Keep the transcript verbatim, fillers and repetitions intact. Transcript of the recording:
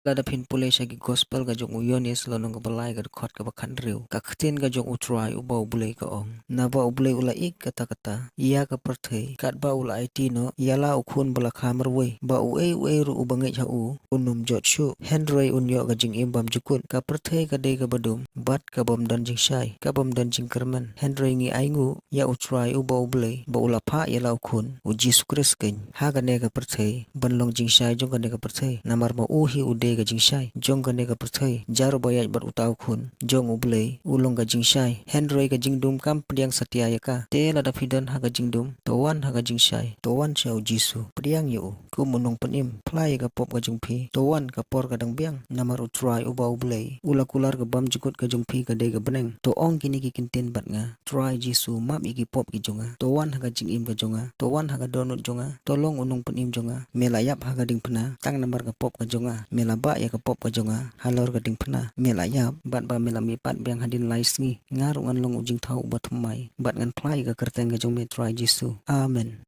Lada phin pule sha ki gospel ka jong u Ïoannis, lynnong kaba lai, ka dkhot kaba khathynriew, ka ktien ka jong U Trai uba U Blei ka ong: Naba U Blei u la ïeit katta katta ïa ka pyrthei, katba u la aiti noh ïa la u khun ba la kha marwei, ba uei uei ruh uba ngeit ha u un ym jot shuh, hynrei un ïoh ka jingim bymjukut. Ka pyrthei ka dei kaba dum bad ka bym don jingshai, ka bym don jingkyrmen, hynrei ngi ainguh ïa U Trai uba U Blei, ba u la phah ïa la u khun, U Jisu Khrist keiñ, ha kane ka pyrthei, ban long jingshai jong kane ka pyrthei, namar ba u hi u dei ka jingshai jong kane ka pyrthei. Jar uba ïaid bad uta u Khun jong U Blei u long ka jingshai, hynrei ka jingdum kam pdiang satia ïa ka. Te lada phi don ha ka jingdum, to wan ha ka jingshai, to wan sha U Jisu, pdiang ïa u kum U Nongpynim, phla ïa ka pop ka jong phi, to wan, ka por ka dang biang, namar U Trai uba U Blei u la kular ka bymjukut ka jong phi ka dei ka bneng. To ong kine ki kyntien bad nga: Trai Jisu, map ïa ki pop ki jong nga, to wan ha ka jingim ka jong nga, to wan ha ka dohnud jong nga, to long U Nongpynim jong nga. Me la ïap ha ka diengphna tang namar ka pop ka jong nga, me la bah ïa ka pop ka jong nga halor ka diengphna. Me la ïap bad ba me la mihpat biang hadien lai sngi. Nga ruh ngan long u jingthaw uba thymmai bad ngan phla ïa ka kyrteng ka jong me, Trai Jisu. Amen.